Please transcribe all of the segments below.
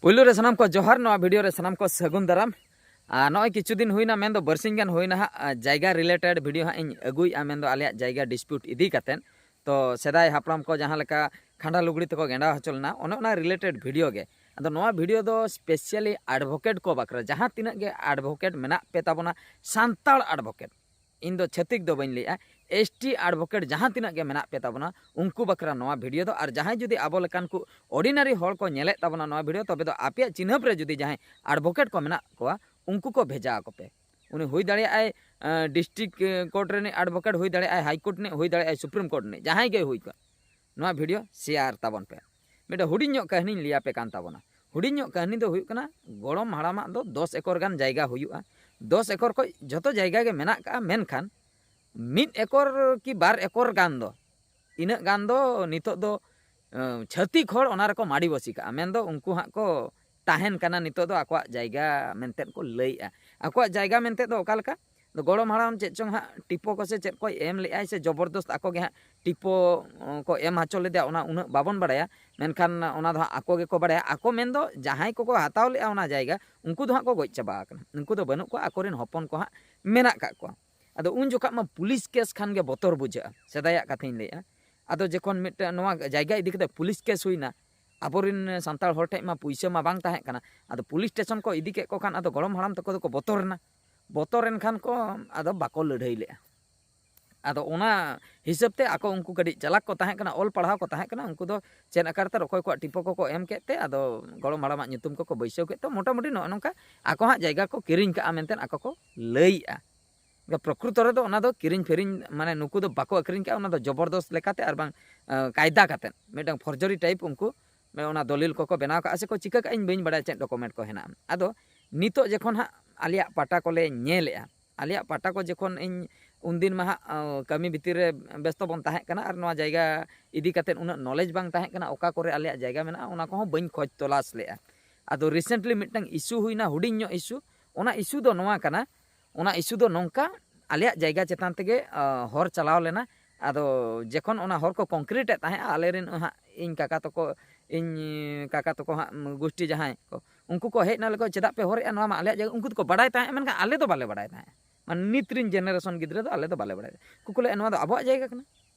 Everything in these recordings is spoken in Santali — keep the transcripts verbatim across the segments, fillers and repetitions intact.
ᱯᱩᱭᱞᱩ ᱨᱮ ᱥᱟᱱᱟᱢ ᱠᱚ ᱡᱚᱦᱟᱨ, ᱱᱚᱣᱟ ᱵᱷᱤᱰᱤᱭᱳ ᱨᱮ ᱥᱟᱱᱟᱢ ᱠᱚ ᱥᱟᱹᱜᱩᱱ ᱫᱟᱨᱟᱢ᱾ ᱟᱨ ᱱᱚᱜᱼᱚᱭ ᱠᱤᱪᱷᱩ ᱫᱤᱱ ᱦᱩᱭᱱᱟ, ᱢᱮᱱᱫᱚ ᱵᱟᱨᱥᱤᱧ ᱜᱟᱱ ᱦᱩᱭᱱᱟ ᱦᱟᱸᱜ, ᱟᱨ ᱡᱟᱭᱜᱟ ᱨᱤᱞᱮᱴᱮᱰ ᱵᱷᱤᱰᱤᱭᱳ ᱦᱟᱸᱜ ᱤᱧ ᱟᱹᱜᱩᱭᱮᱫᱼᱟ, ᱢᱮᱱᱫᱚ ᱟᱞᱮᱭᱟᱜ ᱡᱟᱭᱜᱟ ᱰᱤᱥᱯᱤᱭᱩᱴ ᱤᱫᱤ ᱠᱟᱛᱮᱫ᱾ ᱛᱚ ᱥᱮᱫᱟᱭ ᱦᱟᱯᱲᱟᱢ ᱠᱚ ᱡᱟᱦᱟᱸ ᱞᱮᱠᱟ ᱠᱷᱟᱸᱰᱟ ᱞᱩᱜᱽᱲᱤ ᱛᱮᱠᱚ ᱜᱮᱸᱰᱟᱣ ᱦᱚᱪᱚ ᱞᱮᱱᱟ, ᱚᱱᱮ ᱚᱱᱟ ᱨᱤᱞᱮᱴᱮᱰ ᱵᱷᱤᱰᱤᱭᱳ ᱜᱮ᱾ ᱟᱫᱚ ᱱᱚᱣᱟ ᱵᱷᱤᱰᱤᱭᱳ ᱫᱚ ᱥᱯᱮᱥᱟᱞᱤ ᱟᱰᱵᱷᱚᱠᱮᱴ ᱠᱚ ᱵᱟᱠᱷᱨᱟ, ᱡᱟᱦᱟᱸ ᱛᱤᱱᱟᱹᱜ ᱜᱮ ᱟᱰᱵᱷᱚᱠᱮᱴ ᱢᱮᱱᱟᱜ ᱯᱮ ᱛᱟᱵᱚᱱᱟ, ᱥᱟᱱᱛᱟᱲ ᱟᱰᱵᱷᱚᱠᱮᱴ, ᱤᱧ ᱫᱚ ᱪᱷᱟᱹᱛᱤᱠ ᱫᱚ ᱵᱟᱹᱧ ᱞᱟᱹᱭᱮᱜᱼᱟ, ᱮᱥ ᱴᱤ ᱟᱰᱵᱷᱚᱠᱮᱴ ᱡᱟᱦᱟᱸ ᱛᱤᱱᱟᱹᱜ ᱜᱮ ᱢᱮᱱᱟᱜ ᱯᱮ ᱛᱟᱵᱚᱱᱟ, ᱩᱱᱠᱩ ᱵᱟᱠᱷᱨᱟ ᱱᱚᱣᱟ ᱵᱷᱤᱰᱤᱭᱳ ᱫᱚ᱾ ᱟᱨ ᱡᱟᱦᱟᱸᱭ ᱡᱩᱫᱤ ᱟᱵᱚ ᱞᱮᱠᱟᱱ ᱠᱚ ᱚᱨᱰᱤᱱᱟᱨᱤ ᱦᱚᱲ ᱠᱚ ᱧᱮᱞᱮᱫ ᱛᱟᱵᱚᱱᱟ ᱱᱚᱣᱟ ᱵᱷᱤᱰᱤᱭᱳ, ᱛᱚᱵᱮ ᱫᱚ ᱟᱯᱮᱭᱟᱜ ᱪᱤᱱᱦᱟᱹᱯ ᱨᱮ ᱡᱩᱫᱤ ᱡᱟᱦᱟᱸᱭ ᱟᱰᱵᱷᱚᱠᱮᱴ ᱠᱚ ᱢᱮᱱᱟᱜ ᱠᱚᱣᱟ, ᱩᱱᱠᱩ ᱠᱚ ᱵᱷᱮᱡᱟ ᱟᱠᱚ ᱯᱮ᱾ ᱩᱱᱤ ᱦᱩᱭ ᱫᱟᱲᱮᱭᱟᱜᱼᱟᱭ ᱰᱤᱥᱴᱨᱤᱠᱴ ᱠᱳᱨᱴ ᱨᱤᱱᱤᱡ ᱟᱰᱵᱷᱚᱠᱮᱴ, ᱦᱩᱭ ᱫᱟᱲᱮᱭᱟᱜᱼᱟᱭ ᱦᱟᱭ ᱠᱳᱨᱴ ᱨᱤᱱᱤᱡ, ᱦᱩᱭ ᱫᱟᱲᱮᱭᱟᱜᱼᱟᱭ ᱥᱩᱯᱨᱤᱢ ᱠᱳᱨᱴ ᱨᱤᱱᱤᱡ, ᱡᱟᱦᱟᱸᱭ ᱜᱮ ᱦᱩᱭ ᱠᱚᱜ᱾ ᱱᱚᱣᱟ ᱵᱷᱤᱰᱤᱭᱳ ᱥᱮᱭᱟᱨ ᱛᱟᱵᱚᱱ ᱯᱮ᱾ ᱢᱤᱫᱴᱮᱱ ᱦᱩᱰᱤᱧ ᱧᱚᱜ ᱠᱟᱹᱦᱱᱤᱧ ᱞᱟᱹᱭᱟᱯᱮ ᱠᱟᱱ ᱛᱟᱵᱚᱱᱟ᱾ ᱦᱩᱰᱤᱧ ᱧᱚᱜ ᱠᱟᱹᱦᱱᱤ ᱫᱚ ᱦᱩᱭᱩᱜ ᱠᱟᱱᱟ, ᱜᱚᱲᱚᱢ ᱦᱟᱲᱟᱢᱟᱜ ᱫᱚ ᱫᱚᱥ ᱮᱠᱚᱨ ᱜᱟᱱ ᱡᱟᱭᱜᱟ ᱦᱩᱭᱩᱜᱼᱟ᱾ ᱫᱚᱥ ᱮᱠᱚᱨ ᱠᱷᱚᱡ ᱡᱷᱚᱛᱚ ᱡᱟᱭᱜᱟ ᱜᱮ ᱢᱮᱱᱟᱜ ᱠᱟᱜᱼᱟ, ᱢᱮᱱᱠᱷᱟᱱ ᱢᱤᱫ ᱮᱠᱚᱨ ᱠᱤ ᱵᱟᱨ ᱮᱠᱚᱨ ᱜᱟᱱ ᱫᱚ, ᱤᱱᱟᱹᱜ ᱜᱟᱱ ᱫᱚ ᱱᱤᱛᱚᱜ ᱫᱚ, ᱮᱸ, ᱪᱷᱟᱹᱛᱤᱠ ᱦᱚᱲ ᱚᱱᱟ ᱨᱮᱠᱚ ᱢᱟᱹᱰᱤ ᱵᱚᱥᱤ ᱠᱟᱜᱼᱟ᱾ ᱢᱮᱱᱫᱚ ᱩᱱᱠᱩ ᱦᱟᱸᱜ ᱠᱚ ᱛᱟᱦᱮᱱ ᱠᱟᱱᱟ, ᱱᱤᱛᱚᱜ ᱫᱚ ᱟᱠᱚᱣᱟᱜ ᱡᱟᱭᱜᱟ ᱢᱮᱱᱛᱮ ᱠᱚ ᱞᱟᱹᱭᱮᱜᱼᱟ᱾ ᱟᱠᱚᱣᱟᱜ ᱡᱟᱭᱜᱟ ᱢᱮᱱᱛᱮ ᱫᱚ ᱚᱠᱟ ᱞᱮᱠᱟ? ᱟᱫᱚ ᱜᱚᱲᱚᱢ ᱦᱟᱲᱟᱢ ᱪᱮᱫ ᱪᱚᱝ ᱦᱟᱸᱜ ᱴᱤᱯᱳ ᱠᱚ ᱥᱮ ᱪᱮᱫ ᱠᱚᱭ ᱮᱢ ᱞᱮᱜᱼᱟᱭ ᱥᱮ ᱡᱚᱵᱚᱨᱫᱚᱥᱛ ᱟᱠᱚ ᱜᱮ ᱦᱟᱸᱜ ᱴᱤᱯᱳ, ᱚ, ᱠᱚ ᱮᱢ ᱦᱚᱪᱚ ᱞᱮᱫᱮᱭᱟ, ᱚᱱᱟ ᱩᱱᱟᱹᱜ ᱵᱟᱵᱚᱱ ᱵᱟᱲᱟᱭᱟ᱾ ᱢᱮᱱᱠᱷᱟᱱ ᱚᱱᱟ ᱫᱚ ᱦᱟᱸᱜ ᱟᱠᱚ ᱜᱮᱠᱚ ᱵᱟᱲᱟᱭᱟ᱾ ᱟᱠᱚ ᱢᱮᱱᱫᱚ ᱡᱟᱦᱟᱸᱭ ᱠᱚᱠᱚ ᱦᱟᱛᱟᱣ ᱞᱮᱜᱼᱟ ᱚᱱᱟ ᱡᱟᱭᱜᱟ, ᱩᱱᱠᱩ ᱫᱚ ᱦᱟᱸᱜ ᱠᱚ ᱜᱚᱡ ᱪᱟᱵᱟ ᱟᱠᱟᱱᱟ, ᱩᱱᱠᱩ ᱫᱚ ᱵᱟᱹᱱᱩᱜ ᱠᱚᱣᱟ, ᱟᱠᱚᱨᱮᱱ ᱦᱚᱯᱚᱱ ᱠᱚ ᱦᱟᱸᱜ ᱢᱮᱱᱟᱜ ᱠᱟᱜ ᱠᱚᱣᱟ᱾ ᱟᱫᱚ ᱩᱱ ᱡᱚᱠᱷᱟᱜ ᱢᱟ ᱯᱩᱞᱤᱥ ᱠᱮᱥ ᱠᱷᱟᱱ ᱜᱮ ᱵᱚᱛᱚᱨ ᱵᱩᱡᱷᱟᱹᱜᱼᱟ, ᱥᱮᱫᱟᱭᱟᱜ ᱠᱟᱛᱷᱟᱧ ᱞᱟᱹᱭᱮᱜᱼᱟ᱾ ᱟᱫᱚ ᱡᱚᱠᱷᱚᱱ ᱢᱤᱫᱴᱟᱝ ᱱᱚᱣᱟ ᱡᱟᱭᱜᱟ ᱤᱫᱤ ᱠᱟᱛᱮ ᱯᱩᱞᱤᱥ ᱠᱮᱥ ᱦᱩᱭᱱᱟ, ᱟᱵᱚᱨᱮᱱ ᱥᱟᱱᱛᱟᱲ ᱦᱚᱲ ᱴᱷᱮᱡ ᱢᱟ ᱯᱩᱭᱥᱟᱹ ᱢᱟ ᱵᱟᱝ ᱛᱟᱦᱮᱸ ᱠᱟᱱᱟ᱾ ᱟᱫᱚ ᱯᱩᱞᱤᱥ ᱥᱴᱮᱥᱚᱱ ᱠᱚ ᱤᱫᱤ ᱠᱮᱫ ᱠᱚ ᱠᱷᱟᱱ ᱟᱫᱚ ᱜᱚᱲᱚᱢ ᱦᱟᱲᱟᱢ ᱛᱟᱠᱚ ᱫᱚᱠᱚ ᱵᱚᱛᱚᱨ ᱮᱱᱟ᱾ ᱵᱚᱛᱚᱨ ᱮᱱ ᱠᱷᱟᱱ ᱠᱚ ᱟᱫᱚ ᱵᱟᱠᱚ ᱞᱟᱹᱲᱦᱟᱹᱭ ᱞᱮᱜᱼᱟ᱾ ᱟᱫᱚ ᱚᱱᱟ ᱦᱤᱥᱟᱹᱵ ᱛᱮ ᱟᱠᱚ ᱩᱱᱠᱩ ᱠᱟᱹᱴᱤᱡ ᱪᱟᱞᱟᱠ ᱠᱚ ᱛᱟᱦᱮᱸ ᱠᱟᱱᱟ, ᱚᱞ ᱯᱟᱲᱦᱟᱣ ᱠᱚ ᱛᱟᱦᱮᱸ ᱠᱟᱱᱟ, ᱩᱱᱠᱩ ᱫᱚ ᱪᱮᱫ ᱟᱠᱟᱨ ᱛᱮ ᱚᱠᱚᱭ ᱠᱚᱣᱟᱜ ᱴᱤᱯᱳ ᱠᱚᱠᱚ ᱮᱢ ᱠᱮᱫ ᱛᱮ ᱟᱫᱚ ᱜᱚᱲᱚᱢ ᱦᱟᱲᱟᱢᱟᱜ ᱧᱩᱛᱩᱢ ᱠᱚᱠᱚ ᱵᱟᱹᱭᱥᱟᱹᱣ ᱠᱮᱫ ᱛᱮ ᱢᱚᱴᱟᱢᱩᱴᱤ ᱱᱚᱜᱼᱚ ᱱᱚᱝᱠᱟ ᱟᱠᱚ ᱦᱟᱸᱜ ᱡᱟᱭᱜᱟ ᱠᱚ ᱠᱤᱨᱤᱧ ᱠᱟᱜᱼᱟ ᱢᱮᱱᱛᱮ ᱟᱠᱚ ᱠᱚ ᱞᱟᱹᱭᱮᱜᱼᱟ᱾ ᱯᱨᱚᱠᱨᱤᱛᱚ ᱨᱮᱫᱚ ᱚᱱᱟ ᱫᱚ ᱠᱤᱨᱤᱧ ᱯᱷᱤᱨᱤᱧ, ᱢᱟᱱᱮ ᱱᱩᱠᱩ ᱫᱚ ᱵᱟᱠᱚ ᱟᱹᱠᱷᱨᱤᱧ ᱠᱟᱜᱼᱟ, ᱚᱱᱟ ᱫᱚ ᱡᱚᱵᱚᱨᱫᱚᱥᱛ ᱞᱮᱠᱟᱛᱮ ᱟᱨ ᱵᱟᱝ, ᱟᱸ, ᱠᱟᱭᱫᱟ ᱠᱟᱛᱮᱫ ᱢᱤᱫᱴᱟᱝ ᱯᱷᱚᱨᱡᱚᱨᱤ ᱴᱟᱭᱤᱯ ᱩᱱᱠᱩ ᱚᱱᱟ ᱫᱚᱞᱤᱞ ᱠᱚᱠᱚ ᱵᱮᱱᱟᱣ ᱠᱟᱜᱼᱟ ᱥᱮ ᱠᱚ ᱪᱤᱠᱟᱹ ᱠᱟᱜᱼᱟ, ᱤᱧ ᱵᱟᱹᱧ ᱵᱟᱲᱟᱭᱟ ᱪᱮᱫ ᱰᱚᱠᱩᱢᱮᱱᱴ ᱠᱚ ᱦᱮᱱᱟᱜᱼᱟ᱾ ᱟᱫᱚ ᱱᱤᱛᱚᱜ ᱡᱚᱠᱷᱚᱱ ᱦᱟᱸᱜ ᱟᱞᱮᱭᱟᱜ ᱯᱟᱴᱟ ᱠᱚᱞᱮ ᱧᱮᱞᱮᱜᱼᱟ, ᱟᱞᱮᱭᱟᱜ ᱯᱟᱴᱟ ᱠᱚ ᱡᱚᱠᱷᱚᱱ ᱤᱧ ᱩᱱᱫᱤᱱ ᱢᱟ ᱦᱟᱸᱜ, ᱟᱸ, ᱠᱟᱹᱢᱤ ᱵᱷᱤᱛᱤᱨ ᱨᱮ ᱵᱮᱥᱛᱚ ᱵᱚᱱ ᱛᱟᱦᱮᱸ ᱠᱟᱱᱟ ᱟᱨ ᱱᱚᱣᱟ ᱡᱟᱭᱜᱟ ᱤᱫᱤ ᱠᱟᱛᱮᱫ ᱩᱱᱟᱹᱜ ᱱᱚᱞᱮᱡᱽ ᱵᱟᱝ ᱛᱟᱦᱮᱸ ᱠᱟᱱᱟ, ᱚᱠᱟ ᱠᱚᱨᱮ ᱟᱞᱮᱭᱟᱜ ᱡᱟᱭᱜᱟ ᱢᱮᱱᱟᱜᱼᱟ ᱚᱱᱟ ᱠᱚᱦᱚᱸ ᱵᱟᱹᱧ ᱠᱷᱚᱡᱽ ᱛᱚᱞᱟᱥ ᱞᱮᱜᱼᱟ᱾ ᱟᱫᱚ ᱨᱤᱥᱮᱱᱴᱞᱤ ᱢᱤᱫᱴᱟᱝ ᱤᱥᱩ ᱦᱩᱭᱱᱟ, ᱦᱩᱰᱤᱧ ᱧᱚᱜ ᱤᱥᱩ᱾ ᱚᱱᱟ ᱤᱥᱩ ᱫᱚ ᱱᱚᱣᱟ ᱠᱟᱱᱟ, ᱚᱱᱟ ᱤᱥᱩ ᱫᱚ ᱱᱚᱝᱠᱟ, ᱟᱞᱮᱭᱟᱜ ᱡᱟᱭᱜᱟ ᱪᱮᱛᱟᱱ ᱛᱮᱜᱮ, ᱟᱸ, ᱦᱚᱨ ᱪᱟᱞᱟᱣ ᱞᱮᱱᱟ᱾ ᱟᱫᱚ ᱡᱚᱠᱷᱚᱱ ᱚᱱᱟ ᱦᱚᱨ ᱠᱚ ᱠᱚᱝᱠᱨᱤᱴ ᱮᱫ ᱛᱟᱦᱮᱸᱫ, ᱟᱞᱮᱨᱮᱱ ᱦᱟᱸᱜ ᱤᱧ ᱠᱟᱠᱟ ᱛᱟᱠᱚ ᱤᱧ ᱠᱟᱠᱟ ᱛᱟᱠᱚ ᱦᱟᱸᱜ ᱜᱩᱥᱴᱤ ᱡᱟᱦᱟᱸᱭ ᱠᱚ, ᱩᱱᱠᱩ ᱠᱚ ᱦᱮᱡ ᱮᱱᱟ, ᱞᱟᱹᱭ ᱠᱚ, "ᱪᱮᱫᱟᱜ ᱯᱮ ᱦᱚᱨᱮᱜᱼᱟ? ᱱᱚᱣᱟ ᱢᱟ ᱟᱞᱮᱭᱟᱜ ᱡᱟᱭᱜᱟ᱾" ᱩᱱᱠᱩ ᱫᱚᱠᱚ ᱵᱟᱰᱟᱭ ᱛᱟᱦᱮᱸᱫ, ᱢᱮᱱᱠᱷᱟᱱ ᱟᱞᱮ ᱫᱚ ᱵᱟᱞᱮ ᱵᱟᱰᱟᱭ ᱛᱟᱦᱮᱸᱫ᱾ ᱢᱟᱱᱮ ᱱᱤᱛ ᱨᱤᱱ generation ᱜᱤᱫᱽᱨᱟᱹ ᱫᱚ ᱟᱞᱮ ᱫᱚ ᱵᱟᱞᱮ ᱵᱟᱰᱟᱭ ᱛᱟᱦᱮᱸᱫ᱾ ᱩᱱᱠᱩ ᱠᱚ ᱞᱟᱹᱭᱟ, "ᱱᱚᱣᱟ ᱫᱚ ᱟᱵᱚᱣᱟᱜ ᱡᱟᱭᱜᱟ ᱠᱟᱱᱟ᱾"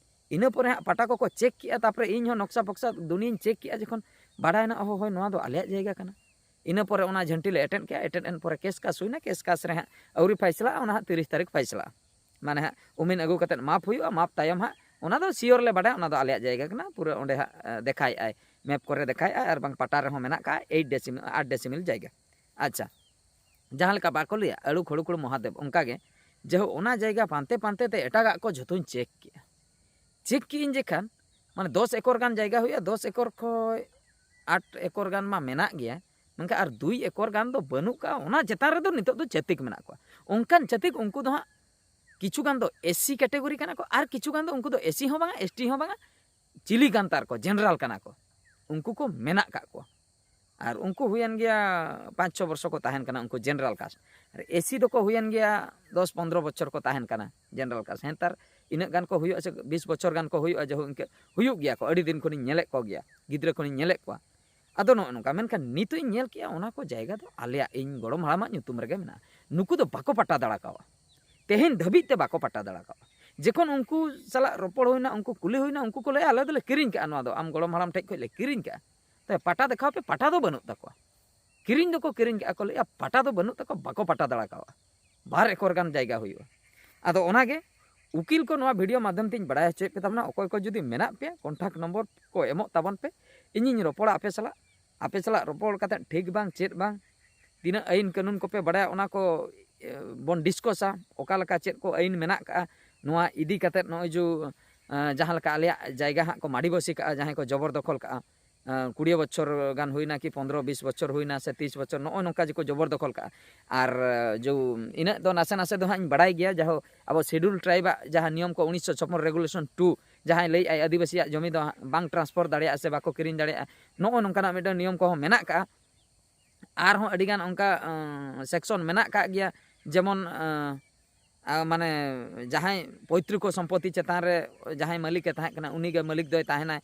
ᱤᱱᱟᱹ ᱯᱚᱨᱮ ᱦᱟᱸᱜ ᱯᱟᱴᱟ ᱠᱚᱠᱚ check ᱠᱮᱜᱼᱟ, ᱛᱟᱨᱯᱚᱨᱮ ᱤᱧ ᱦᱚᱸ ᱱᱚᱠᱥᱟ ᱯᱷᱚᱠᱥᱟ ᱫᱩᱱᱤᱭᱟᱹᱧ check ᱠᱮᱜᱼᱟ, ᱡᱚᱠᱷᱚᱱ ᱵᱟᱰᱟᱭᱮᱱᱟ, "ᱚᱦᱚ, ᱦᱳᱭ, ᱱᱚᱣᱟ ᱫᱚ ᱟᱞᱮᱭᱟᱜ ᱡᱟᱭᱜᱟ ᱠᱟᱱᱟ᱾" ᱤᱱᱟᱹ ᱯᱚᱨᱮ ᱚᱱᱟ ᱡᱷᱟᱹᱱᱴᱤ ᱞᱮ ᱮᱴᱮᱫ ᱠᱮᱜᱼᱟ, ᱮᱴᱮᱫ ᱮᱱ ᱯᱚᱨᱮ case ᱠᱟᱥ ᱦᱩᱭᱱᱟ, case ᱠᱟᱥ ᱨᱮ ᱦᱟᱸᱜ ᱟᱹᱣᱨᱤ ᱯᱷᱟᱭᱥᱟᱞᱟᱜᱼᱟ, ᱚᱱᱟ ᱦᱟᱸᱜ ᱛᱤᱨᱤᱥ ᱛᱟᱹᱨᱤᱠᱷ ᱯᱷᱟᱭᱥᱟᱞᱟᱜᱼᱟ᱾ ᱢᱟᱱᱮ ᱦᱟᱸᱜ ᱩᱢᱤᱱ ᱟᱹᱜᱩ ᱠᱟᱛᱮᱫ ᱢᱟᱯ ᱦᱩᱭᱩᱜᱼᱟ, ᱢᱟᱯ ᱛᱟᱭᱚᱢ ᱦᱟᱸᱜ ᱚᱱᱟ ᱫᱚ sure ᱞᱮ ᱵᱟᱰᱟᱭᱟ, ᱚᱱᱟ ᱫᱚ ᱟᱞᱮᱭᱟᱜ ᱡᱟᱭᱜᱟ ᱠᱟᱱᱟ, ᱯᱩᱨᱟᱹ ᱚᱸᱰᱮ ᱦᱟᱸᱜ, ᱮ, ᱫᱮᱠᱷᱟᱭᱮᱫᱼᱟᱭ, map ᱠᱚᱨᱮ ᱫᱮᱠᱷᱟᱭᱮᱫᱼᱟᱭ, ᱟᱨ ᱵᱟᱝ ᱯᱟᱴᱟ ᱨᱮᱦᱚᱸ ᱢᱮᱱᱟᱜ ᱠᱟᱜᱼᱟ, eight decimal, ᱟᱴ decimal ᱡᱟᱭᱜᱟ᱾ ᱟᱪᱪᱷᱟ, ᱡᱟᱦᱟᱸ ᱞᱮᱠᱟ ᱵᱟᱠᱚ ᱞᱟᱹᱭᱟ, ᱟᱹᱲᱩ ᱠᱷᱩᱲᱩ ᱠᱷᱩᱲᱩ ᱢᱚᱦᱟᱫᱮᱵ, ᱚᱱᱠᱟ ᱜᱮ, ᱡᱮ ᱚᱱᱟ ᱡᱟᱭᱜᱟ ᱯᱟᱱᱛᱮ ᱯᱟᱱᱛᱮ ᱛᱮ ᱮᱴᱟᱜᱟᱜ ᱠᱚ ᱡᱷᱚᱛᱚᱧ check ᱠᱮᱜᱼᱟ᱾ Check ᱠᱮᱜᱼᱟᱹᱧ ᱡᱮᱠᱷᱟᱱ, ᱢᱟᱱᱮ, ᱫᱚᱥ ᱮᱠᱚᱨ ᱜᱟᱱ ᱡᱟᱭᱜᱟ ᱦᱩᱭᱩᱜᱼᱟ, ᱫᱚᱥ ᱮᱠᱚᱨ ᱠᱷᱚᱡ ᱟᱴ ᱮᱠᱚᱨ ᱜᱟᱱ ᱢᱟ ᱢᱮᱱᱟᱜ ᱜᱮᱭᱟ, ᱢᱮᱱᱠᱷᱟᱱ ᱟᱨ ᱫᱩᱭ ᱮᱠᱚᱨ ᱜᱟᱱ ᱫᱚ ᱵᱟᱹᱱᱩᱜ ᱠᱟᱜᱼᱟ᱾ ᱚᱱᱟ ᱪᱮᱛᱟᱱ ᱨᱮᱫᱚ ᱱᱤᱛᱚᱜ ᱫᱚ ᱪᱷᱟᱹᱛᱤᱠ ᱢᱮᱱᱟᱜ ᱠᱚᱣᱟ᱾ ᱚᱱᱠᱟᱱ ᱪᱷᱟᱹᱛᱤᱠ, ᱩᱱᱠᱩ ᱫᱚ ᱦᱟᱸᱜ ᱠᱤᱪᱷᱩ ᱜᱟᱱ ᱫᱚ SC category ᱠᱟᱱᱟ ᱠᱚ, ᱟᱨ ᱠᱤᱪᱷᱩ ᱜᱟᱱ ᱫᱚ ᱩᱱᱠᱩ ᱫᱚ SC ᱦᱚᱸ ᱵᱟᱝᱟ, ST ᱦᱚᱸ ᱵᱟᱝᱟ, ᱪᱤᱞᱤ ᱠᱟᱱ ᱛᱟᱨ ᱠᱚ, general ᱠᱟᱱᱟ ᱠᱚ, ᱩᱱᱠᱩ ᱠᱚ ᱢᱮᱱᱟᱜ ᱠᱟᱜ ᱠᱚᱣᱟ᱾ ᱟᱨ ᱩᱱᱠᱩ ᱦᱩᱭᱮᱱ ᱜᱮᱭᱟ ᱯᱟᱸᱪ ᱪᱷᱚ ᱵᱚᱨᱥᱚ ᱠᱚ ᱛᱟᱦᱮᱱ ᱠᱟᱱᱟ, ᱩᱱᱠᱩ general caste᱾ ᱟᱨ SC ᱫᱚᱠᱚ ᱦᱩᱭᱮᱱ ᱜᱮᱭᱟ ᱫᱚᱥ ᱯᱚᱱᱫᱽᱨᱚ ᱵᱚᱪᱷᱚᱨ ᱠᱚ ᱛᱟᱦᱮᱱ ᱠᱟᱱᱟ, general caste᱾ ᱱᱮᱛᱟᱨ ᱤᱱᱟᱹᱜ ᱜᱟᱱ ᱠᱚ ᱦᱩᱭᱩᱜᱼᱟ ᱥᱮ ᱵᱤᱥ ᱵᱚᱪᱷᱚᱨ ᱜᱟᱱ ᱠᱚ ᱦᱩᱭᱩᱜᱼᱟ, ᱡᱮᱦᱳᱠ, ᱤᱱᱠᱟᱹ ᱦᱩᱭᱩᱜ ᱜᱮᱭᱟ ᱠᱚ, ᱟᱹᱰᱤ ᱫᱤᱱ ᱠᱷᱚᱱᱤᱧ ᱧᱮᱞᱮᱫ ᱠᱚ ᱜᱮᱭᱟ, ᱜᱤᱫᱽᱨᱟᱹ ᱠᱷᱚᱱᱤᱧ ᱧᱮᱞᱮᱫ ᱠᱚᱣᱟ᱾ ᱟᱫᱚ ᱱᱚᱜᱼᱚ ᱱᱚᱝᱠᱟ, ᱢᱮᱱᱠᱷᱟᱱ ᱱᱤᱛᱚᱜ ᱤᱧ ᱧᱮᱞ ᱠᱮᱜᱼᱟ, ᱚᱱᱟ ᱠᱚ ᱡᱟᱭᱜᱟ ᱫᱚ ᱟᱞᱮᱭᱟᱜ, ᱤᱧ ᱜᱚᱲᱚᱢ ᱦᱟᱲᱟᱢᱟᱜ ᱧᱩᱛᱩᱢ ᱨᱮᱜᱮ ᱢᱮᱱᱟᱜᱼᱟ᱾ ᱱᱩᱠᱩ ᱫᱚ ᱵᱟᱠᱚ ᱯᱟᱴᱟ ᱫᱟᱲᱟ ᱠᱟᱣᱟ, ᱛᱮᱦᱮᱧ ᱫᱷᱟᱹᱵᱤᱡ ᱛᱮ ᱵᱟᱠᱚ ᱯᱟᱴᱟ ᱫᱟᱲᱟ ᱠᱟᱣᱟ᱾ ᱡᱚᱠᱷᱚᱱ ᱩᱱᱠᱩ ᱥᱟᱞᱟᱜ ᱨᱚᱯᱚᱲ ᱦᱩᱭᱱᱟ, ᱩᱱᱠᱩ ᱠᱩᱞᱤ ᱦᱩᱭᱱᱟ, ᱩᱱᱠᱩ ᱠᱚ ᱞᱟᱹᱭᱟ, "ᱟᱞᱮ ᱫᱚᱞᱮ ᱠᱤᱨᱤᱧ ᱠᱟᱜᱼᱟ, ᱱᱚᱣᱟ ᱫᱚ ᱟᱢ ᱜᱚᱲᱚᱢ ᱦᱟᱲᱟᱢ ᱴᱷᱮᱡ ᱠᱷᱚᱡ ᱞᱮ ᱠᱤᱨᱤᱧ ᱠᱟᱜᱼᱟ, ᱛᱚᱵᱮ ᱯᱟᱴᱟ ᱫᱮᱠᱷᱟᱣ ᱯᱮ", ᱯᱟᱴᱟ ᱫᱚ ᱵᱟᱹᱱᱩᱜ ᱛᱟᱠᱚᱣᱟ᱾ ᱠᱤᱨᱤᱧ ᱫᱚᱠᱚ ᱠᱤᱨᱤᱧ ᱠᱟᱜᱼᱟ, ᱠᱚ ᱞᱟᱹᱭᱟ ᱯᱟᱴᱟ ᱫᱚ ᱵᱟᱹᱱᱩᱜ ᱛᱟᱠᱚᱣᱟ, ᱵᱟᱠᱚ ᱯᱟᱴᱟ ᱫᱟᱲᱟ ᱠᱟᱣᱟ᱾ ᱵᱟᱨ ᱮᱠᱚᱨ ᱜᱟᱱ ᱡᱟᱭᱜᱟ ᱦᱩᱭᱩᱜᱼᱟ᱾ ᱟᱫᱚ ᱚᱱᱟᱜᱮ ᱩᱠᱤᱞ ᱠᱚ ᱱᱚᱣᱟ video ᱢᱟᱫᱽᱫᱷᱚᱢ ᱛᱮᱧ ᱵᱟᱲᱟᱭ ᱦᱚᱪᱚᱭᱮᱫ ᱯᱮ ᱛᱟᱵᱚᱱᱟ, ᱚᱠᱚᱭ ᱠᱚ ᱡᱩᱫᱤ ᱢᱮᱱᱟᱜ ᱯᱮᱭᱟ, contact number ᱠᱚ ᱮᱢᱚᱜ ᱛᱟᱵᱚᱱ ᱯᱮ, ᱤᱧᱤᱧ ᱨᱚᱯᱚᱲᱟ ᱟᱯᱮ ᱥᱟᱞᱟᱜ᱾ ᱟᱯᱮ ᱥᱟᱞᱟᱜ ᱨᱚᱯᱚᱲ ᱠᱟᱛᱮᱫ ᱴᱷᱤᱠ ᱵᱟᱝ ᱪᱮᱫ ᱵᱟᱝ, ᱛᱤᱱᱟᱹᱜ ᱟᱹᱭᱤᱱ ᱠᱟᱹᱱᱩᱱ ᱠᱚᱯᱮ ᱵᱟᱲᱟᱭᱟ, ᱚᱱᱟ ᱠᱚ, ᱮ, ᱵᱚᱱ discussᱟ, ᱚᱠᱟ ᱞᱮᱠᱟ ᱪᱮᱫ ᱠᱚ ᱟᱹᱭᱤᱱ ᱢᱮᱱᱟᱜ ᱠᱟᱜᱼᱟ ᱱᱚᱣᱟ ᱤᱫᱤ ᱠᱟᱛᱮᱫ᱾ ᱱᱚᱜᱼᱚᱭ ᱡᱮ, ᱮ, ᱡᱟᱦᱟᱸ ᱞᱮᱠᱟ ᱟᱞᱮᱭᱟᱜ ᱡᱟᱭᱜᱟ ᱦᱟᱸᱜ ᱠᱚ ᱢᱟᱹᱰᱤ ᱵᱟᱹᱥᱤ ᱠᱟᱜᱼᱟ, ᱡᱟᱦᱟᱸᱭ ᱠᱚ ᱡᱚᱵᱚᱨ ᱫᱚᱠᱷᱚᱞ ᱠᱟᱜᱼᱟ, ᱮ, ᱠᱩᱲᱤ ᱵᱚᱪᱷᱚᱨ ᱜᱟᱱ ᱦᱩᱭᱱᱟ ᱠᱤ ᱯᱚᱱᱫᱽᱨᱚ ᱵᱤᱥ ᱵᱚᱪᱷᱚᱨ ᱦᱩᱭᱱᱟ ᱥᱮ ᱛᱤᱥ ᱵᱚᱪᱷᱚᱨ, ᱱᱚᱜᱼᱚᱭ ᱱᱚᱝᱠᱟ ᱡᱮᱠᱚ ᱡᱚᱵᱚᱨ ᱫᱚᱠᱷᱚᱞ ᱠᱟᱜᱼᱟ᱾ ᱟᱨ, ᱮ, ᱡᱮ, ᱤᱱᱟᱹᱜ ᱫᱚ ᱱᱟᱥᱮ ᱱᱟᱥᱮ ᱫᱚ ᱦᱟᱸᱜ ᱤᱧ ᱵᱟᱲᱟᱭ ᱜᱮᱭᱟ, ᱡᱟᱦᱳ ᱟᱵᱚ Scheduled Tribe ᱟᱜ ᱡᱟᱦᱟᱸ ᱱᱤᱭᱚᱢ ᱠᱚ, ᱩᱱᱤᱥᱥᱚ ᱪᱷᱚᱯᱯᱚᱱ regulation two, ᱡᱟᱦᱟᱸᱭ ᱞᱟᱹᱭᱮᱫ ᱟᱭ ᱟᱹᱫᱤᱵᱟᱹᱥᱤᱭᱟᱜ ᱡᱚᱢᱤ ᱫᱚ ᱦᱟᱸᱜ ᱵᱟᱝ transfer ᱫᱟᱲᱮᱭᱟᱜᱼᱟ ᱥᱮ ᱵᱟᱠᱚ ᱠᱤᱨᱤᱧ ᱫᱟᱲᱮᱭᱟᱜᱼᱟ, ᱱᱚᱜᱼᱚ ᱱᱚᱝᱠᱟᱱᱟᱜ ᱢᱤᱫᱴᱟᱝ ᱱᱤᱭᱚᱢ ᱠᱚᱦᱚᱸ ᱢᱮᱱᱟᱜ ᱠᱟᱜᱼᱟ᱾ ᱟᱨᱦᱚᱸ ᱟᱹᱰᱤᱜᱟᱱ ᱚᱱᱠᱟ, ᱟᱸ, section ᱢᱮᱱᱟᱜ ᱠᱟᱜ ᱜᱮᱭᱟ, ᱡᱮᱢᱚᱱ, ᱟᱸ, ᱟᱸ, ᱢᱟᱱᱮ ᱡᱟᱦᱟᱸᱭ ᱯᱚᱭᱛᱨᱤᱠᱚ ᱥᱚᱢᱯᱚᱛᱤ ᱪᱮᱛᱟᱱ ᱨᱮ ᱡᱟᱦᱟᱸᱭ ᱢᱟᱹᱞᱤᱠᱮ ᱛᱟᱦᱮᱸ ᱠᱟᱱᱟ, ᱩᱱᱤᱜᱮ ᱢᱟᱹᱞᱤᱠ ᱫᱚᱭ ᱛᱟᱦᱮᱱᱟᱭ᱾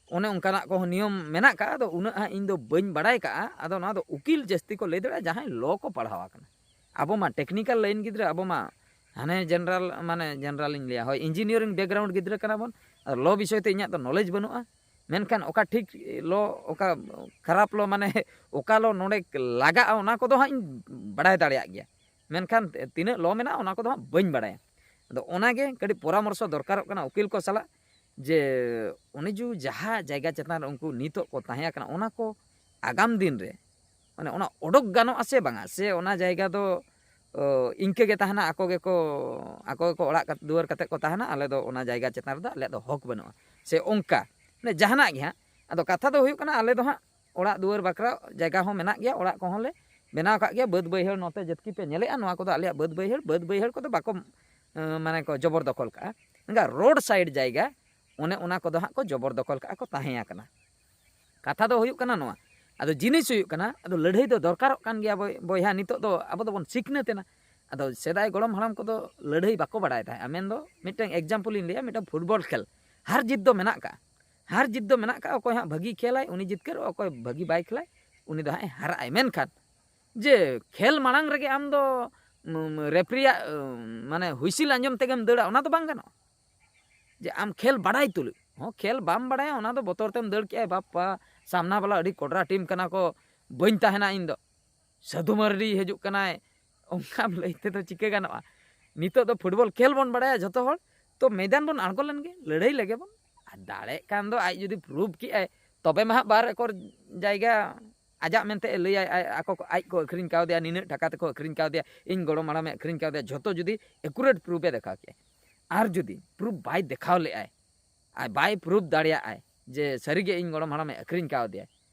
ᱚᱱᱮ ᱚᱱᱠᱟᱱᱟᱜ ᱠᱚᱦᱚᱸ ᱱᱤᱭᱚᱢ ᱢᱮᱱᱟᱜ ᱠᱟᱜᱼᱟ᱾ ᱟᱫᱚ ᱩᱱᱟᱹᱜ ᱦᱟᱸᱜ ᱤᱧ ᱫᱚ ᱵᱟᱹᱧ ᱵᱟᱲᱟᱭ ᱠᱟᱜᱼᱟ᱾ ᱟᱫᱚ ᱱᱚᱣᱟ ᱫᱚ ᱩᱠᱤᱞ ᱡᱟᱹᱥᱛᱤ ᱠᱚ ᱞᱟᱹᱭ ᱫᱟᱲᱮᱭᱟᱜᱼᱟ, ᱡᱟᱦᱟᱸᱭ ᱞᱚ ᱠᱚ ᱯᱟᱲᱦᱟᱣ ᱟᱠᱟᱱᱟ᱾ ᱟᱵᱚ ᱢᱟ ᱴᱮᱠᱱᱤᱠᱟᱞ ᱞᱟᱭᱤᱱ ᱜᱤᱫᱽᱨᱟᱹ, ᱟᱵᱚ ᱢᱟ ᱦᱟᱱᱮ ᱡᱮᱱᱟᱨᱟᱞ, ᱢᱟᱱᱮ ᱡᱮᱱᱟᱨᱟᱞ ᱤᱧ ᱞᱟᱹᱭᱟ, ᱦᱳᱭ, ᱤᱧᱡᱤᱱᱤᱭᱟᱨᱤᱝ ᱵᱮᱠᱜᱨᱟᱣᱩᱱᱰ ᱜᱤᱫᱽᱨᱟᱹ ᱠᱟᱱᱟ ᱵᱚᱱ᱾ ᱟᱨ ᱞᱚ ᱵᱤᱥᱚᱭ ᱛᱮ ᱤᱧᱟᱹᱜ ᱫᱚ ᱱᱚᱞᱮᱡᱽ ᱵᱟᱹᱱᱩᱜᱼᱟ᱾ ᱢᱮᱱᱠᱷᱟᱱ ᱚᱠᱟ ᱴᱷᱤᱠ ᱞᱚ, ᱚᱠᱟ ᱠᱷᱟᱨᱟᱯ ᱞᱚ, ᱢᱟᱱᱮ ᱚᱠᱟ ᱞᱚ ᱱᱚᱰᱮ ᱞᱟᱜᱟᱜᱼᱟ, ᱚᱱᱟ ᱠᱚᱫᱚ ᱦᱟᱸᱜ ᱤᱧ ᱵᱟᱲᱟᱭ ᱫᱟᱲᱮᱭᱟᱜ ᱜᱮᱭᱟ᱾ ᱢᱮᱱᱠᱷᱟᱱ ᱛᱤᱱᱟᱹᱜ ᱞᱚ ᱢᱮᱱᱟᱜᱼᱟ, ᱚᱱᱟ ᱠᱚᱫᱚ ᱦᱟᱸᱜ ᱵᱟᱹᱧ ᱵᱟᱲᱟᱭᱟ᱾ ᱟᱫᱚ ᱚᱱᱟᱜᱮ ᱠᱟᱹᱴᱤᱡ ᱯᱚᱨᱟᱢᱚᱨᱥᱚ ᱫᱚᱨᱠᱟᱨᱚᱜ ᱠᱟᱱᱟ ᱩᱠᱤᱞ ᱠᱚ ᱥᱟᱞᱟᱜ, ᱡᱮ ᱩᱱᱤ ᱡᱩ ᱡᱟᱦᱟᱸ ᱡᱟᱭᱜᱟ ᱪᱮᱛᱟᱱ ᱨᱮ ᱩᱱᱠᱩ ᱱᱤᱛᱚᱜ ᱠᱚ ᱛᱟᱦᱮᱸ ᱠᱟᱱᱟ, ᱚᱱᱟ ᱠᱚ ᱟᱜᱟᱢ ᱫᱤᱱ ᱨᱮ, ᱢᱟᱱᱮ, ᱚᱱᱟ ᱚᱰᱚᱠ ᱜᱟᱱᱚᱜᱼᱟ ᱥᱮ ᱵᱟᱝᱟ, ᱥᱮ ᱚᱱᱟ ᱡᱟᱭᱜᱟ ᱫᱚ, ᱚ, ᱤᱱᱠᱟᱹ ᱜᱮ ᱛᱟᱦᱮᱱᱟ, ᱟᱠᱚ ᱜᱮᱠᱚ, ᱟᱠᱚ ᱜᱮᱠᱚ ᱚᱲᱟᱜ ᱠᱟᱛ-, ᱫᱩᱣᱟᱹᱨ ᱠᱟᱛᱮ ᱠᱚ ᱛᱟᱦᱮᱱᱟ, ᱟᱞᱮ ᱫᱚ ᱚᱱᱟ ᱡᱟᱭᱜᱟ ᱪᱮᱛᱟᱱ ᱨᱮᱫᱚ ᱟᱞᱮᱭᱟᱜ ᱫᱚ ᱦᱚᱠ ᱵᱟᱹᱱᱩᱜᱼᱟ, ᱥᱮ ᱚᱱᱠᱟ, ᱢᱟᱱᱮ, ᱡᱟᱦᱟᱱᱟᱜ ᱜᱮ ᱦᱟᱸᱜ᱾ ᱟᱫᱚ ᱠᱟᱛᱷᱟ ᱫᱚ ᱦᱩᱭᱩᱜ ᱠᱟᱱᱟ, ᱟᱞᱮ ᱫᱚ ᱦᱟᱸᱜ ᱚᱲᱟᱜ ᱫᱩᱣᱟᱹᱨ ᱵᱟᱠᱷᱨᱟ ᱡᱟᱭᱜᱟ ᱦᱚᱸ ᱢᱮᱱᱟᱜ ᱜᱮᱭᱟ, ᱚᱲᱟᱜ ᱠᱚᱦᱚᱸ ᱞᱮ ᱵᱮᱱᱟᱣ ᱠᱟᱜ ᱜᱮᱭᱟ, ᱵᱟᱹᱫᱽ ᱵᱟᱹᱭᱦᱟᱹᱲ ᱱᱚᱛᱮ ᱡᱟᱹᱛᱠᱤ ᱯᱮ ᱧᱮᱞᱮᱜᱼᱟ, ᱱᱚᱣᱟ ᱠᱚᱫᱚ ᱟᱞᱮᱭᱟᱜ ᱵᱟᱹᱫᱽ ᱵᱟᱹᱭᱦᱟᱹᱲ, ᱵᱟᱹᱫᱽ ᱵᱟᱹᱭᱦᱟᱹᱲ ᱠᱚᱫᱚ ᱵᱟᱠᱚ, ᱮᱸ, ᱢᱟᱱᱮ ᱠᱚ ᱡᱚᱵᱚᱨ ᱫᱚᱠᱷᱚᱞ ᱠᱟᱜᱼᱟ᱾ ᱢᱮᱱᱠᱷᱟᱱ ᱨᱳᱰ ᱥᱟᱭᱤᱰ ᱡᱟᱭᱜᱟ, ᱚᱱᱮ ᱚᱱᱟ ᱠᱚᱫᱚ ᱦᱟᱸᱜ ᱠᱚ ᱡᱚᱵᱚᱨ ᱫᱚᱠᱷᱚᱞ ᱠᱟᱜᱼᱟ ᱠᱚ, ᱛᱟᱦᱮᱸ ᱟᱠᱟᱱᱟ᱾ ᱠᱟᱛᱷᱟ ᱫᱚ ᱦᱩᱭᱩᱜ ᱠᱟᱱᱟ ᱱᱚᱣᱟ, ᱟᱫᱚ ᱡᱤᱱᱤᱥ ᱦᱩᱭᱩᱜ ᱠᱟᱱᱟ, ᱟᱫᱚ ᱞᱟᱹᱲᱦᱟᱹᱭ ᱫᱚ ᱫᱚᱨᱠᱟᱨᱚᱜ ᱠᱟᱱ ᱜᱮᱭᱟ ᱵᱚᱭ-, ᱵᱚᱭᱦᱟ, ᱱᱤᱛᱚᱜ ᱫᱚ ᱟᱵᱚ ᱫᱚᱵᱚᱱ ᱥᱤᱠᱷᱱᱟᱹᱛ ᱮᱱᱟ᱾ ᱟᱫᱚ ᱥᱮᱫᱟᱭ ᱜᱚᱲᱚᱢ ᱦᱟᱲᱟᱢ ᱠᱚᱫᱚ ᱞᱟᱹᱲᱦᱟᱹᱭ ᱵᱟᱠᱚ ᱵᱟᱲᱟᱭ ᱛᱟᱦᱮᱸᱜᱼᱟ, ᱢᱮᱱᱫᱚ ᱢᱤᱫᱴᱟᱝ ᱮᱠᱡᱟᱢᱯᱚᱞ ᱤᱧ ᱞᱟᱹᱭᱟ, ᱢᱤᱫᱴᱟᱝ ᱯᱷᱩᱴᱵᱚᱞ ᱠᱷᱮᱞ ᱦᱟᱨ ᱡᱤᱛ ᱫᱚ ᱢᱮᱱᱟᱜ ᱠᱟᱜᱼᱟ, ᱦᱟᱨ ᱡᱤᱛ ᱫᱚ ᱢᱮᱱᱟᱜ ᱠᱟᱜᱼᱟ, ᱚᱠᱚᱭ ᱦᱟᱸᱜ ᱵᱷᱟᱹᱜᱤ ᱠᱷᱮᱞᱟᱭ ᱩᱱᱤ ᱡᱤᱛᱠᱟᱹᱨᱚᱜᱼᱟ, ᱚᱠᱚᱭ ᱵᱷᱟᱹᱜᱤ ᱵᱟᱭ ᱠᱷᱮᱞᱟᱭ ᱩᱱᱤ ᱫᱚ ᱦᱟᱸᱜ ᱮ ᱦᱟᱨᱟᱜᱼᱟᱭ᱾ ᱢᱮᱱᱠᱷᱟᱱ ᱡᱮ ᱠᱷᱮᱞ ᱢᱟᱲᱟᱝ ᱨᱮᱜᱮ ᱟᱢ ᱫᱚ, ᱩᱢ, ᱨᱮᱯᱷᱨᱤᱭᱟᱜ, ᱩᱢ, ᱢᱟᱱᱮ ᱦᱩᱭᱥᱤᱞ ᱟᱸᱡᱚᱢ ᱛᱮᱜᱮᱢ ᱫᱟᱹᱲᱟ, ᱚᱱᱟ ᱫᱚ ᱵᱟᱝ ᱜᱟᱱᱚᱜᱼᱟ᱾ ᱡᱮ ᱟᱢ ᱠᱷᱮᱞ ᱵᱟᱲᱟᱭ ᱛᱩᱞᱩᱡ ᱦᱚᱸ, ᱠᱷᱮᱞ ᱵᱟᱢ ᱵᱟᱲᱟᱭᱟ, ᱚᱱᱟ ᱫᱚ ᱵᱚᱛᱚᱨ ᱛᱮᱢ ᱫᱟᱹᱲ ᱠᱮᱜᱼᱟᱭ, ᱵᱟᱯᱯᱟ, ᱥᱟᱢᱱᱟ ᱵᱟᱞᱟ ᱟᱹᱰᱤ ᱠᱚᱰᱨᱟ ᱴᱤᱢ ᱠᱟᱱᱟ ᱠᱚ, ᱵᱟᱹᱧ ᱛᱟᱦᱮᱱᱟ ᱤᱧ ᱫᱚ, ᱥᱟᱹᱫᱷᱩ ᱢᱟᱨᱰᱤ ᱦᱤᱡᱩᱜ ᱠᱟᱱᱟᱭ, ᱚᱱᱠᱟᱢ ᱞᱟᱹᱭ ᱛᱮᱫᱚ ᱪᱤᱠᱟᱹ ᱜᱟᱱᱚᱜᱼᱟ? ᱱᱤᱛᱚᱜ ᱫᱚ ᱯᱷᱩᱴᱵᱚᱞ ᱠᱷᱮᱞ ᱵᱚᱱ ᱵᱟᱲᱟᱭᱟ ᱡᱷᱚᱛᱚ ᱦᱚᱲ, ᱛᱚ ᱢᱮᱫᱟᱱ ᱵᱚᱱ ᱟᱬᱜᱚ ᱞᱮᱱ ᱜᱮ, ᱞᱟᱹᱲᱦᱟᱹᱭ ᱞᱮᱜᱮ ᱵᱚᱱ᱾ ᱟᱨ ᱫᱟᱲᱮᱜ ᱠᱷᱟᱱ ᱫᱚ ᱟᱡ ᱡᱩᱫᱤ ᱯᱨᱩᱵᱷ ᱠᱮᱜᱼᱟᱭ, ᱛᱚᱵᱮ ᱢᱟ ᱦᱟᱸᱜ ᱵᱟᱨ ᱮᱠᱚᱨ ᱡᱟᱭᱜᱟ ᱟᱡᱟᱜ ᱢᱮᱱᱛᱮ ᱮ ᱞᱟᱹᱭᱟᱭ, ᱟᱡ, ᱟᱠᱚ ᱠᱚ, ᱟᱡ ᱠᱚ ᱟᱹᱠᱷᱨᱤᱧ ᱠᱟᱣᱫᱮᱭᱟ, ᱱᱤᱱᱟᱹᱜ ᱴᱟᱠᱟ ᱛᱮᱠᱚ ᱟᱹᱠᱷᱨᱤᱧ ᱠᱟᱣᱫᱮᱭᱟ, ᱤᱧ ᱜᱚᱲᱚᱢ ᱦᱟᱲᱟᱢᱮ ᱟᱹᱠᱷᱨᱤᱧ ᱠᱟᱣᱫᱮᱭᱟ, ᱡᱷᱚᱛᱚ ᱡᱩᱫᱤ ᱮᱠᱩᱨᱮᱴ ᱯᱨᱩᱯᱷ ᱮ ᱫᱮᱠᱷᱟᱣ ᱠᱮᱜᱼᱟᱭ᱾ ᱟᱨ ᱡᱩᱫᱤ ᱯᱨᱩᱯᱷ ᱵᱟᱭ ᱫᱮᱠᱷᱟᱣ ᱞᱮᱜᱼᱟᱭ, ᱟᱡ ᱵᱟᱭ ᱯᱨᱩᱯᱷ ᱫᱟᱲᱮᱭᱟᱜᱼᱟᱭ ᱡᱮ ᱥᱟᱹᱨᱤᱜᱮ ᱤᱧ ᱜᱚᱲᱚᱢ ᱦᱟᱲᱟᱢᱮ ᱟᱹᱠᱷᱨᱤᱧ ᱠᱟᱣᱫᱮᱭᱟ,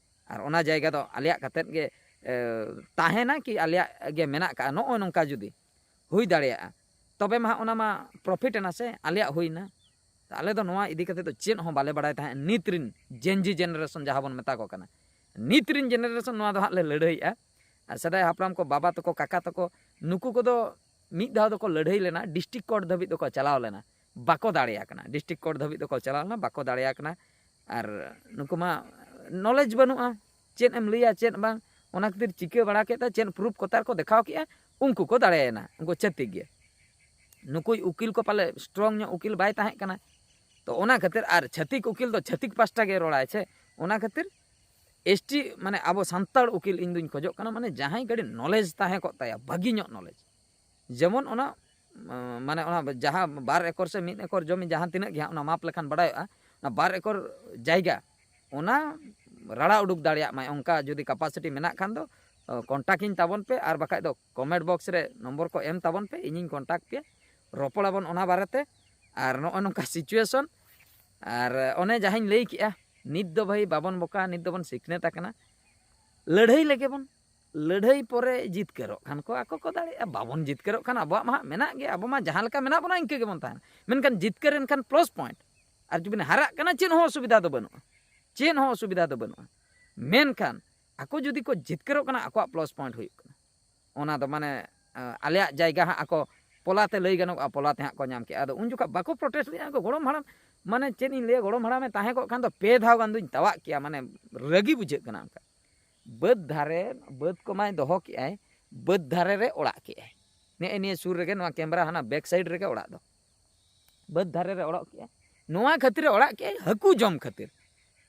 ᱟᱨ ᱚᱱᱟ ᱡᱟᱭᱜᱟ ᱫᱚ ᱟᱞᱮᱭᱟᱜ ᱠᱟᱛᱮᱫ ᱜᱮ, ᱮ, ᱛᱟᱦᱮᱱᱟ ᱠᱤ ᱟᱞᱮᱭᱟᱜ ᱜᱮ ᱢᱮᱱᱟᱜ ᱠᱟᱜᱼᱟ, ᱱᱚᱜᱼᱚᱭ ᱱᱚᱝᱠᱟ ᱡᱩᱫᱤ ᱦᱩᱭ ᱫᱟᱲᱮᱭᱟᱜᱼᱟ, ᱛᱚᱵᱮ ᱢᱟ ᱦᱟᱸᱜ ᱚᱱᱟ ᱢᱟ ᱯᱨᱚᱯᱷᱤᱴ ᱮᱱᱟ ᱥᱮ, ᱟᱞᱮᱭᱟᱜ ᱦᱩᱭᱱᱟ᱾ ᱟᱞᱮ ᱫᱚ ᱱᱚᱣᱟ ᱤᱫᱤ ᱠᱟᱛᱮ ᱫᱚ ᱪᱮᱫ ᱦᱚᱸ ᱵᱟᱞᱮ ᱵᱟᱲᱟᱭ ᱛᱟᱦᱮᱸᱫ᱾ ᱱᱤᱛ ᱨᱤᱱ ᱡᱮᱱ ᱡᱤ ᱡᱮᱱᱟᱨᱮᱥᱚᱱ ᱡᱟᱦᱟᱸ ᱵᱚᱱ ᱢᱮᱛᱟ ᱠᱚ ᱠᱟᱱᱟ, ᱱᱤᱛ ᱨᱤᱱ ᱡᱮᱱᱟᱨᱮᱥᱚᱱ ᱱᱚᱣᱟ ᱫᱚ ᱦᱟᱸᱜ ᱞᱮ ᱞᱟᱹᱲᱦᱟᱹᱭᱮᱜᱼᱟ᱾ ᱟᱨ ᱥᱮᱫᱟᱭ ᱦᱟᱯᱲᱟᱢ ᱠᱚ, ᱵᱟᱵᱟ ᱛᱟᱠᱚ, ᱠᱟᱠᱟ ᱛᱟᱠᱚ, ᱱᱩᱠᱩ ᱠᱚᱫᱚ ᱢᱤᱫ ᱫᱷᱟᱣ ᱫᱚᱠᱚ ᱞᱟᱹᱲᱦᱟᱹᱭ ᱞᱮᱱᱟ, ᱰᱤᱥᱴᱨᱤᱠᱴ ᱠᱳᱨᱴ ᱫᱷᱟᱹᱵᱤᱡ ᱫᱚᱠᱚ ᱪᱟᱞᱟᱣ ᱞᱮᱱᱟ, ᱵᱟᱠᱚ ᱫᱟᱲᱮᱭᱟᱜ ᱠᱟᱱᱟ᱾ ᱰᱤᱥᱴᱨᱤᱠᱴ ᱠᱳᱨᱴ ᱫᱷᱟᱹᱵᱤᱡ ᱫᱚᱠᱚ ᱪᱟᱞᱟᱣ ᱞᱮᱱᱟ, ᱵᱟᱠᱚ ᱫᱟᱲᱮᱭᱟᱜ ᱠᱟᱱᱟ᱾ ᱟᱨ ᱱᱩᱠᱩ ᱢᱟ ᱱᱚᱞᱮᱡᱽ ᱵᱟᱹᱱᱩᱜᱼᱟ, ᱪᱮᱫ ᱮᱢ ᱞᱟᱹᱭᱟ ᱪᱮᱫ ᱵᱟᱝ᱾ ᱚᱱᱟ ᱠᱷᱟᱹᱛᱤᱨ ᱪᱤᱠᱟᱹ ᱵᱟᱲᱟ ᱠᱮᱫᱟ, ᱪᱮᱫ ᱯᱨᱩᱯᱷ ᱠᱚᱛᱟᱨ ᱠᱚ ᱫᱮᱠᱷᱟᱣ ᱠᱮᱫᱼᱟ, ᱩᱱᱠᱩ ᱠᱚ ᱫᱟᱲᱮᱭᱮᱱᱟ, ᱩᱱᱠᱩ ᱪᱷᱟᱹᱛᱤᱠ ᱜᱮ᱾ ᱱᱩᱠᱩᱭ ᱩᱠᱤᱞ ᱠᱚ ᱯᱟᱞᱮ ᱥᱴᱨᱚᱝ ᱧᱚᱜ ᱩᱠᱤᱞ ᱵᱟᱭ ᱛᱟᱦᱮᱸ ᱠᱟᱱᱟ᱾ ᱛᱚ ᱚᱱᱟ ᱠᱷᱟᱹᱛᱤᱨ, ᱟᱨ ᱪᱷᱟᱹᱛᱤᱠ ᱩᱠᱤᱞ ᱫᱚ ᱪᱷᱟᱹᱛᱤᱠ ᱯᱟᱥᱴᱟ ᱜᱮ ᱨᱚᱲᱟᱭ ᱥᱮ, ᱚᱱᱟ ᱠᱷᱟᱹᱛᱤᱨ ᱮᱥᱴᱤ ᱢᱟᱱᱮ ᱟᱵᱚ ᱥᱟᱱᱛᱟᱲ ᱩᱠᱤᱞ ᱤᱧ ᱫᱩᱧ ᱠᱷᱚᱡᱚᱜ ᱠᱟᱱᱟ, ᱢᱟᱱᱮ ᱡᱟᱦᱟᱸᱭ ᱠᱟᱹᱴᱤᱡ ᱱᱚᱞᱮᱡᱽ ᱛᱟᱦᱮᱸ ᱠᱚᱜ ᱛᱟᱭᱟ, ᱵᱷᱟᱹᱜᱤ ᱧᱚᱜ ᱱᱚᱞᱮᱡᱽ, ᱡᱮᱢᱚᱱ ᱚᱱᱟ ᱢᱟᱱᱮ ᱚᱱᱟ ᱡᱟᱦᱟᱸ ᱵᱟᱨ ᱮᱠᱚᱨ ᱥᱮ ᱢᱤᱫ ᱮᱠᱚᱨ ᱡᱚᱢᱤ ᱡᱟᱦᱟᱸ ᱛᱤᱱᱟᱹᱜ ᱜᱮ ᱦᱟᱸᱜ ᱚᱱᱟ ᱢᱟᱯ ᱞᱮᱠᱷᱟᱱ ᱵᱟᱲᱟᱭᱚᱜᱼᱟ, ᱚᱱᱟ ᱵᱟᱨ ᱮᱠᱚᱨ ᱡᱟᱭᱜᱟ ᱚᱱᱟ ᱨᱟᱲᱟ ᱩᱰᱩᱠ ᱫᱟᱲᱮᱭᱟᱜ ᱢᱟᱭ, ᱚᱱᱠᱟ ᱡᱩᱫᱤ ᱠᱮᱯᱟᱥᱤᱴᱤ ᱢᱮᱱᱟᱜ ᱠᱷᱟᱱ ᱫᱚ ᱠᱚᱱᱴᱟᱠᱴ ᱤᱧ ᱛᱟᱵᱚᱱ ᱯᱮ, ᱟᱨ ᱵᱟᱠᱷᱟᱡ ᱫᱚ ᱠᱚᱢᱮᱱᱴ ᱵᱚᱠᱥ ᱨᱮ ᱱᱚᱢᱵᱚᱨ ᱠᱚ ᱮᱢ ᱛᱟᱵᱚᱱ ᱯᱮ, ᱤᱧᱤᱧ ᱠᱚᱱᱴᱟᱠᱴ ᱯᱮᱭᱟ, ᱨᱚᱯᱚᱲᱟᱵᱚᱱ ᱚᱱᱟ ᱵᱟᱨᱮᱛᱮ᱾ ᱟᱨ ᱱᱚᱜᱼᱚ ᱱᱚᱝᱠᱟ ᱥᱤᱪᱩᱭᱮᱥᱚᱱ, ᱟᱨ ᱚᱱᱮ ᱡᱟᱦᱟᱸᱧ ᱞᱟᱹᱭ ᱠᱮᱜᱼᱟ, ᱱᱤᱛ ᱫᱚ ᱵᱷᱟᱹᱭ ᱵᱟᱵᱚᱱ ᱵᱚᱠᱟ, ᱱᱤᱛ ᱫᱚᱵᱚᱱ ᱥᱤᱠᱷᱱᱟᱹᱛ ᱟᱠᱟᱱᱟ, ᱞᱟᱹᱲᱦᱟᱹᱭ ᱞᱮᱜᱮ ᱵᱚᱱ᱾ ᱞᱟᱹᱲᱦᱟᱹᱭ ᱯᱚᱨᱮ ᱡᱤᱛᱠᱟᱹᱨᱚᱜ ᱠᱷᱟᱱ ᱠᱚ ᱟᱠᱚ ᱠᱚ ᱫᱟᱲᱮᱭᱟᱜᱼᱟ, ᱵᱟᱵᱚᱱ ᱡᱤᱛᱠᱟᱹᱨᱚᱜ ᱠᱷᱟᱱ ᱟᱵᱚᱣᱟᱜ ᱢᱟ ᱦᱟᱸᱜ ᱢᱮᱱᱟᱜ ᱜᱮ, ᱟᱵᱚ ᱢᱟ ᱡᱟᱦᱟᱸ ᱞᱮᱠᱟ ᱢᱮᱱᱟᱜ ᱵᱚᱱᱟ ᱤᱱᱠᱟᱹ ᱜᱮᱵᱚᱱ ᱛᱟᱦᱮᱱᱟ᱾ ᱢᱮᱱᱠᱷᱟᱱ ᱡᱤᱛᱠᱟᱹᱨ ᱮᱱ ᱠᱷᱟᱱ ᱯᱞᱟᱥ ᱯᱚᱭᱮᱱᱴ, ᱟᱨ ᱡᱩᱫᱤ ᱵᱤᱱ ᱦᱟᱨᱟᱜ ᱠᱟᱱᱟ ᱪᱮᱫ ᱦᱚᱸ ᱚᱥᱩᱵᱤᱫᱷᱟ ᱫᱚ ᱵᱟᱹᱱᱩᱜᱼᱟ, ᱪᱮᱫ ᱦᱚᱸ ᱚᱥᱩᱵᱤᱫᱷᱟ ᱫᱚ ᱵᱟᱹᱱᱩᱜᱼᱟ᱾ ᱢᱮᱱᱠᱷᱟᱱ ᱟᱠᱚ ᱡᱩᱫᱤ ᱠᱚ ᱡᱤᱛᱠᱟᱹᱨᱚᱜ ᱠᱟᱱᱟ, ᱟᱠᱚᱣᱟᱜ ᱯᱞᱟᱥ ᱯᱚᱭᱮᱱᱴ ᱦᱩᱭᱩᱜ ᱠᱟᱱᱟ᱾ ᱚᱱᱟ ᱫᱚ ᱢᱟᱱᱮ ᱟᱸ, ᱟᱞᱮᱭᱟᱜ ᱡᱟᱭᱜᱟ ᱦᱟᱸᱜ ᱟᱠᱚ ᱯᱚᱞᱟᱛᱮ ᱞᱟᱹᱭ ᱜᱟᱱᱚᱜᱼᱟ, ᱯᱚᱞᱟᱛᱮ ᱦᱟᱸᱜ ᱠᱚ ᱧᱟᱢ ᱠᱮᱜᱼᱟ᱾ ᱟᱫᱚ ᱩᱱ ᱡᱚᱠᱷᱚᱱ ᱵᱟᱠᱚ ᱯᱨᱚᱴᱮᱥᱴ ᱞᱮᱜᱼᱟ ᱩᱱᱠᱩ ᱜᱚᱲᱚᱢ ᱦᱟᱲᱟᱢ, ᱢᱟᱱᱮ ᱪᱮᱫ ᱤᱧ ᱞᱟᱹᱭᱟ, ᱜᱚᱲᱚᱢ ᱦᱟᱲᱟᱢᱮ ᱛᱟᱦᱮᱸ ᱠᱚᱜ ᱠᱷᱟᱱ ᱫᱚ ᱯᱮ ᱫᱷᱟᱣ ᱜᱟᱱ ᱫᱩᱧ ᱛᱟᱣᱟᱜ ᱠᱮᱭᱟ, ᱢᱟᱱᱮ ᱨᱟᱹᱜᱤ ᱵᱩᱡᱷᱟᱹᱜ ᱠᱟᱱᱟ ᱚᱱᱠᱟ᱾ ᱵᱟᱹᱫᱽ ᱫᱷᱟᱨᱮ, ᱵᱟᱹᱫᱽ ᱠᱚᱢᱟᱭ ᱫᱚᱦᱚ ᱠᱮᱜᱼᱟᱭ, ᱵᱟᱹᱫᱽ ᱫᱷᱟᱨᱮ ᱨᱮ ᱚᱲᱟᱜ ᱠᱮᱜᱼᱟᱭ᱾ ᱱᱮᱜᱼᱮ ᱱᱤᱭᱟᱹ ᱥᱩᱨ ᱨᱮᱜᱮ, ᱱᱚᱣᱟ ᱠᱮᱢᱨᱟ ᱦᱟᱱᱟ ᱵᱮᱠ ᱥᱟᱭᱤᱰ ᱨᱮᱜᱮ ᱚᱲᱟᱜ ᱫᱚ᱾ ᱵᱟᱹᱫᱽ ᱫᱷᱟᱨᱮ ᱨᱮ ᱚᱲᱟᱜ ᱠᱮᱜᱼᱟᱭ᱾ ᱱᱚᱣᱟ ᱠᱷᱟᱹᱛᱤᱨ ᱮ ᱚᱲᱟᱜ ᱠᱮᱜᱼᱟᱭ, ᱦᱟᱹᱠᱩ ᱡᱚᱢ ᱠᱷᱟᱹᱛᱤᱨ᱾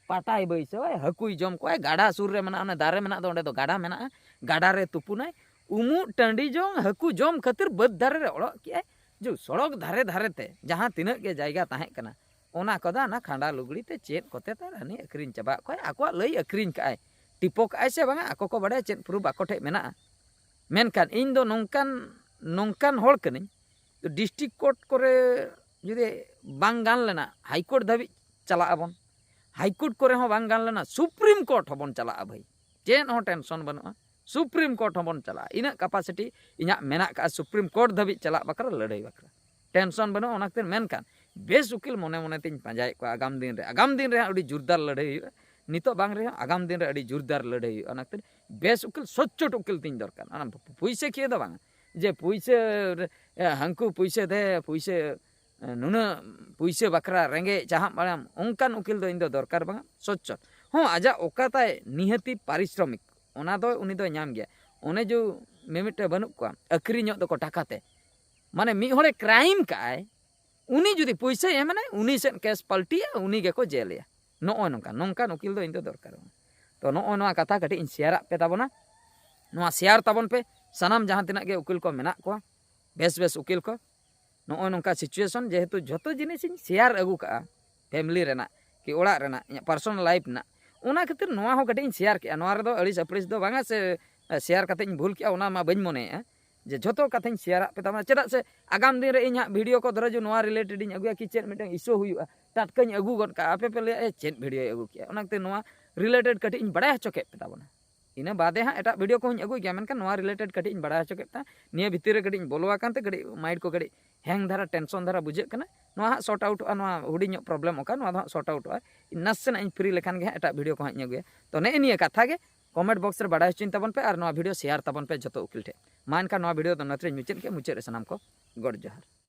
ᱯᱟᱴᱟᱭ ᱵᱟᱹᱭᱥᱟᱹᱣᱟᱭ, ᱦᱟᱹᱠᱩᱭ ᱡᱚᱢ ᱠᱚᱣᱟᱭ, ᱜᱟᱰᱟ ᱥᱩᱨ ᱨᱮ ᱢᱮᱱᱟᱜᱼᱟ, ᱚᱱᱮ ᱫᱟᱨᱮ ᱢᱮᱱᱟᱜ ᱫᱚ, ᱚᱸᱰᱮ ᱫᱚ ᱜᱟᱰᱟ ᱢᱮᱱᱟᱜᱼᱟ, ᱜᱟᱰᱟ ᱨᱮ ᱛᱩᱯᱩᱱᱟᱭ, ᱩᱢᱩᱜ ᱴᱟᱺᱰᱤ ᱡᱚᱝ, ᱦᱟᱹᱠᱩ ᱡᱚᱢ ᱠᱷᱟᱹᱛᱤᱨ ᱵᱟᱹᱫᱽ ᱫᱷᱟᱨᱮ ᱨᱮ ᱚᱲᱟᱜ ᱠᱮᱜᱼᱟᱭ᱾ ᱡᱮ ᱥᱚᱲᱚᱠ ᱫᱷᱟᱨᱮ ᱫᱷᱟᱨᱮ ᱛᱮ ᱡᱟᱦᱟᱸ ᱛᱤᱱᱟᱹᱜ ᱜᱮ ᱡᱟᱭᱜᱟ ᱛᱟᱦᱮᱸ ᱠᱟᱱᱟ, ᱚᱱᱟ ᱠᱚᱫᱚ ᱦᱟᱱᱟ ᱠᱷᱟᱸᱰᱟ ᱞᱩᱜᱽᱲᱤ ᱛᱮ ᱪᱮᱫ ᱠᱚᱛᱮ ᱛᱟᱨ ᱦᱟᱹᱱᱤ ᱟᱹᱠᱷᱨᱤᱧ ᱪᱟᱵᱟᱜ ᱠᱚᱭ, ᱟᱠᱚᱣᱟᱜ ᱞᱟᱹᱭ ᱟᱹᱠᱷᱨᱤᱧ ᱠᱟᱜᱼᱟᱭ, ᱴᱤᱯᱚ ᱠᱟᱜᱼᱟᱭ ᱥᱮ ᱵᱟᱝᱟ, ᱟᱠᱚ ᱠᱚ ᱵᱟᱰᱟᱭᱟ, ᱪᱮᱫ ᱯᱨᱩᱯᱷ ᱟᱠᱚ ᱴᱷᱮᱡ ᱢᱮᱱᱟᱜᱼᱟ᱾ ᱢᱮᱱᱠᱷᱟᱱ ᱤᱧ ᱫᱚ ᱱᱚᱝᱠᱟᱱ, ᱱᱚᱝᱠᱟᱱ ᱦᱚᱲ ᱠᱟᱹᱱᱟᱹᱧ, ᱰᱤᱥᱴᱨᱤᱠᱴ ᱠᱳᱨᱴ ᱠᱚᱨᱮ ᱡᱩᱫᱤ ᱵᱟᱝ ᱜᱟᱱ ᱞᱮᱱᱟ, ᱦᱟᱭ ᱠᱳᱨᱴ ᱫᱷᱟᱹᱵᱤᱡ ᱪᱟᱞᱟᱜ ᱟᱵᱚᱱ, ᱦᱟᱭ ᱠᱳᱨᱴ ᱠᱚᱨᱮ ᱦᱚᱸ ᱵᱟᱝ ᱜᱟᱱ ᱞᱮᱱᱟ, ᱥᱩᱯᱨᱤᱢ ᱠᱳᱨᱴ ᱦᱚᱸᱵᱚᱱ ᱪᱟᱞᱟᱜᱼᱟ ᱵᱷᱟᱹᱭ, ᱪᱮᱫ ᱦᱚᱸ ᱴᱮᱱᱥᱚᱱ ᱵᱟᱹᱱᱩᱜᱼᱟ, ᱥᱩᱯᱨᱤᱢ ᱠᱳᱨᱴ ᱦᱚᱸᱵᱚᱱ ᱪᱟᱞᱟᱜᱼᱟ᱾ ᱤᱱᱟᱹᱜ ᱠᱮᱯᱟᱥᱤᱴᱤ ᱤᱧᱟᱹᱜ ᱢᱮᱱᱟᱜ ᱠᱟᱜᱼᱟ ᱥᱩᱯᱨᱤᱢ ᱠᱳᱨᱴ ᱫᱷᱟᱹᱵᱤᱡ ᱪᱟᱞᱟᱜ ᱵᱟᱠᱷᱨᱟ, ᱞᱟᱹᱲᱦᱟᱹᱭ ᱵᱟᱠᱷᱨᱟ᱾ ᱴᱮᱱᱥᱚᱱ ᱵᱟᱹᱱᱩᱜᱼᱟ᱾ ᱚᱱᱟ ᱠᱷᱟᱹᱛᱤᱨ ᱢᱮᱱᱠᱷᱟᱱ ᱵᱮᱥ ᱩᱠᱤᱞ ᱢᱚᱱᱮ ᱢᱚᱱᱮ ᱛᱤᱧ ᱯᱟᱸᱡᱟᱭᱮᱫ ᱠᱚᱣᱟ᱾ ᱟᱜᱟᱢ ᱫᱤᱱ ᱨᱮ, ᱟᱜᱟᱢ ᱫᱤᱱ ᱨᱮ ᱦᱟᱸᱜ ᱟᱹᱰᱤ ᱡᱳᱨᱫᱟᱨ ᱞᱟᱹᱲᱦᱟᱹᱭ ᱦᱩᱭᱩᱜᱼᱟ, ᱱᱤᱛᱚᱜ ᱵᱟᱝ ᱨᱮᱦᱚᱸ ᱟᱜᱟᱢ ᱫᱤᱱ ᱨᱮ ᱟᱹᱰᱤ ᱡᱳᱨᱫᱟᱨ ᱞᱟᱹᱲᱦᱟᱹᱭ ᱦᱩᱭᱩᱜᱼᱟ᱾ ᱚᱱᱟ ᱠᱷᱟᱹᱛᱤᱨ ᱵᱮᱥ ᱩᱠᱤᱞ, ᱥᱚᱪᱪᱚᱴ ᱩᱠᱤᱞ ᱛᱤᱧ ᱫᱚᱨᱠᱟᱨ, ᱚᱱᱟ ᱯᱩᱭᱥᱟᱹ ᱠᱷᱤᱭᱟᱹ ᱫᱚ ᱵᱟᱝ, ᱡᱮ ᱯᱩᱭᱥᱟᱹ ᱨᱮ, ᱦᱟᱹᱱᱠᱩ ᱯᱩᱭᱥᱟᱹ ᱫᱮ ᱯᱩᱭᱥᱟᱹ ᱱᱩᱱᱟᱹᱜ ᱯᱩᱭᱥᱟᱹ ᱵᱟᱠᱷᱨᱟ ᱨᱮᱸᱜᱮᱡ ᱪᱟᱦᱟᱵ ᱵᱟᱲᱟᱭᱟᱢ, ᱚᱱᱠᱟᱱ ᱩᱠᱤᱞ ᱫᱚ ᱤᱧ ᱫᱚ ᱫᱚᱨᱠᱟᱨ ᱵᱟᱝᱟ᱾ ᱥᱚᱪᱪᱚᱞ ᱦᱚᱸ, ᱟᱡᱟᱜ ᱚᱠᱟᱛᱟᱭ ᱱᱤᱦᱟᱹᱛᱤ ᱯᱟᱨᱤᱥᱨᱚᱢᱤᱠ, ᱚᱱᱟ ᱫᱚ ᱩᱱᱤ ᱫᱚᱭ ᱧᱟᱢ ᱜᱮᱭᱟ᱾ ᱚᱱᱮ ᱡᱮ ᱢᱤᱢᱤᱫᱴᱟᱝ ᱵᱟᱹᱱᱩᱜ ᱠᱚᱣᱟ, ᱟᱹᱠᱷᱨᱤᱧᱚᱜ ᱫᱚᱠᱚ ᱴᱟᱠᱟᱛᱮ, ᱢᱟᱱᱮ ᱢᱤᱫ ᱦᱚᱲᱮ ᱠᱨᱟᱭᱤᱢ ᱠᱟᱜᱼᱟᱭ, ᱩᱱᱤ ᱡᱩᱫᱤ ᱯᱩᱭᱥᱟᱹᱭ ᱮᱢᱟᱱᱟᱭ, ᱩᱱᱤ ᱥᱮᱫ ᱠᱮᱥ ᱯᱟᱞᱴᱤᱜᱼᱟ, ᱩᱱᱤ ᱜᱮᱠᱚ ᱡᱮᱞᱮᱭᱟ᱾ ᱱᱚᱜᱼᱚᱭ ᱱᱚᱝᱠᱟ, ᱱᱚᱝᱠᱟᱱ ᱩᱠᱤᱞ ᱫᱚ ᱤᱧ ᱫᱚ ᱫᱚᱨᱠᱟᱨᱚᱜᱼᱟ᱾ ᱛᱚ ᱱᱚᱜᱼᱚᱭ ᱱᱚᱣᱟ ᱠᱟᱛᱷᱟ ᱠᱟᱹᱴᱤᱡ ᱤᱧ ᱥᱮᱭᱟᱨᱟᱜ ᱯᱮ ᱛᱟᱵᱚᱱᱟ, ᱱᱚᱣᱟ ᱥᱮᱭᱟᱨ ᱛᱟᱵᱚᱱ ᱯᱮ ᱥᱟᱱᱟᱢ ᱡᱟᱦᱟᱸ ᱛᱤᱱᱟᱹᱜ ᱜᱮ ᱩᱠᱤᱞ ᱠᱚ ᱢᱮᱱᱟᱜ ᱠᱚᱣᱟ, ᱵᱮᱥ ᱵᱮᱥ ᱩᱠᱤᱞ ᱠᱚ᱾ ᱱᱚᱜᱼᱚᱭ ᱱᱚᱝᱠᱟ ᱥᱤᱪᱩᱭᱮᱥᱚᱱ, ᱡᱮᱦᱮᱛᱩ ᱡᱷᱚᱛᱚ ᱡᱤᱱᱤᱥ ᱤᱧ ᱥᱮᱭᱟᱨ ᱟᱹᱜᱩ ᱠᱟᱜᱼᱟ, ᱯᱷᱮᱢᱤᱞᱤ ᱨᱮᱱᱟᱜ ᱠᱤ ᱚᱲᱟᱜ ᱨᱮᱱᱟᱜ, ᱤᱧᱟᱹᱜ ᱯᱟᱨᱥᱚᱱᱟᱞ ᱞᱟᱭᱤᱯᱷ ᱨᱮᱱᱟᱜ, ᱚᱱᱟ ᱠᱷᱟᱹᱛᱤᱨ ᱱᱚᱣᱟ ᱦᱚᱸ ᱠᱟᱹᱴᱤᱡ ᱤᱧ ᱥᱮᱭᱟᱨ ᱠᱮᱜᱼᱟ᱾ ᱱᱚᱣᱟ ᱨᱮᱫᱚ ᱟᱹᱲᱤᱥ ᱟᱹᱯᱲᱤᱥ ᱫᱚ ᱵᱟᱝᱟ, ᱥᱮ ᱥᱮᱭᱟᱨ ᱠᱟᱛᱮ ᱤᱧ ᱵᱷᱩᱞ ᱠᱮᱜᱼᱟ, ᱚᱱᱟ ᱢᱟ ᱵᱟᱹᱧ ᱢᱚᱱᱮᱭᱮᱜᱼᱟ ᱡᱮ ᱡᱷᱚᱛᱚ ᱠᱟᱛᱷᱟᱧ ᱥᱮᱭᱟᱨᱟᱜ ᱯᱮ ᱛᱟᱵᱚᱱᱟ᱾ ᱪᱮᱫᱟᱜ ᱥᱮ ᱟᱜᱟᱢ ᱫᱤᱱ ᱨᱮ ᱤᱧ ᱦᱟᱸᱜ ᱵᱷᱤᱰᱤᱭᱳ ᱠᱚ ᱫᱷᱚᱨᱚ ᱡᱩ ᱱᱚᱣᱟ ᱨᱤᱞᱮᱴᱮᱰ ᱤᱧ ᱟᱹᱜᱩᱭᱟ ᱠᱤ ᱪᱮᱫ ᱢᱤᱫᱴᱟᱝ ᱤᱥᱩ ᱦᱩᱭᱩᱜᱼᱟ, ᱴᱟᱴᱠᱟᱧ ᱟᱹᱜᱩ ᱜᱚᱫ ᱠᱟᱜᱼᱟ, ᱟᱯᱮ ᱯᱮ ᱞᱟᱹᱭᱟ, "ᱮ, ᱪᱮᱫ ᱵᱷᱤᱰᱤᱭᱳᱭ ᱟᱹᱜᱩ ᱠᱮᱜᱼᱟ?" ᱚᱱᱟ ᱠᱷᱟᱹᱛᱤᱨ ᱱᱚᱣᱟ ᱨᱤᱞᱮᱴᱮᱰ ᱠᱟᱹᱴᱤᱡ ᱤᱧ ᱵᱟᱲᱟᱭ ᱦᱚᱪᱚ ᱠᱮᱫ ᱯᱮ ᱛᱟᱵᱚᱱᱟ᱾ ᱤᱱᱟᱹ ᱵᱟᱫᱮ ᱦᱟᱸᱜ ᱮᱴᱟᱜ ᱵᱷᱤᱰᱤᱭᱳ ᱠᱚᱦᱚᱸᱧ ᱟᱹᱜᱩᱭ ᱜᱮᱭᱟ, ᱢᱮᱱᱠᱷᱟᱱ ᱱᱚᱣᱟ ᱨᱤᱞᱮᱴᱮᱰ ᱠᱟᱹᱴᱤᱡ ᱤᱧ ᱵᱟᱲᱟᱭ ᱦᱚᱪᱚ ᱠᱮᱫ ᱯᱮ᱾ ᱱᱤᱭᱟᱹ ᱵᱷᱤᱛᱤᱨ ᱨᱮ ᱠᱟᱹᱴᱤᱡ ᱤᱧ ᱵᱚᱞᱚ ᱟᱠᱟᱱ ᱛᱮ ᱠᱟᱹᱴᱤᱡ ᱢᱟᱭᱤᱱᱰ ᱠᱚ ᱠᱟᱹᱴᱤᱡ ᱦᱮᱝ ᱫᱷᱟᱨᱟ, ᱴᱮᱱᱥᱚᱱ ᱫᱷᱟᱨᱟ ᱵᱩᱡᱷᱟᱹᱜ ᱠᱟᱱᱟ᱾ ᱱᱚᱣᱟ ᱦᱟᱸᱜ ᱥᱚᱨᱴ ᱟᱣᱩᱴᱚᱜᱼᱟ, ᱱᱚᱣᱟ ᱦᱩᱰᱤᱧ ᱧᱚᱜ ᱯᱨᱚᱵᱞᱮᱢ ᱚᱠᱟ, ᱱᱚᱣᱟ ᱫᱚ ᱦᱟᱸᱜ ᱥᱚᱨᱴ ᱟᱣᱩᱴᱚᱜᱼᱟ᱾ ᱱᱟᱥᱮᱱᱟᱜ ᱤᱧ ᱯᱷᱨᱤ ᱞᱮᱠᱷᱟᱱ ᱜᱮ ᱦᱟᱸᱜ ᱮᱴᱟᱜ ᱵᱷᱤᱰᱤᱭᱳ ᱠᱚ ᱦᱟᱸᱜ ᱤᱧ ᱟᱹᱜᱩᱭᱟ᱾ ᱛᱚ ᱱᱮᱜᱼᱮ ᱱᱤᱭᱟᱹ ᱠᱟᱛᱷᱟ ᱜᱮ ᱠᱚᱢᱮᱱᱴ ᱵᱚᱠᱥ ᱨᱮ ᱵᱟᱲᱟᱭ ᱦᱚᱪᱚᱧ ᱛᱟᱵᱚᱱ ᱯᱮ ᱟᱨ ᱱᱚᱣᱟ ᱵᱷᱤᱰᱤᱭᱳ ᱥᱮᱭᱟᱨ ᱛᱟᱵᱚᱱ ᱯᱮ ᱡᱚᱛᱚ ᱩᱠᱤᱞ ᱴᱷᱮᱱ᱾ ᱢᱟ ᱮᱱᱠᱷᱟᱱ ᱱᱚᱣᱟ ᱵᱷᱤᱰᱤᱭᱳ ᱫᱚ ᱱᱚᱛᱮ ᱨᱮᱧ ᱢᱩᱪᱟᱹᱫ ᱠᱮᱫ᱾ ᱢᱩᱪᱟᱹᱫ ᱨᱮ ᱥᱟᱱᱟᱢ ᱠᱚ ᱜᱚᱰ ᱡᱚᱦᱟᱨ᱾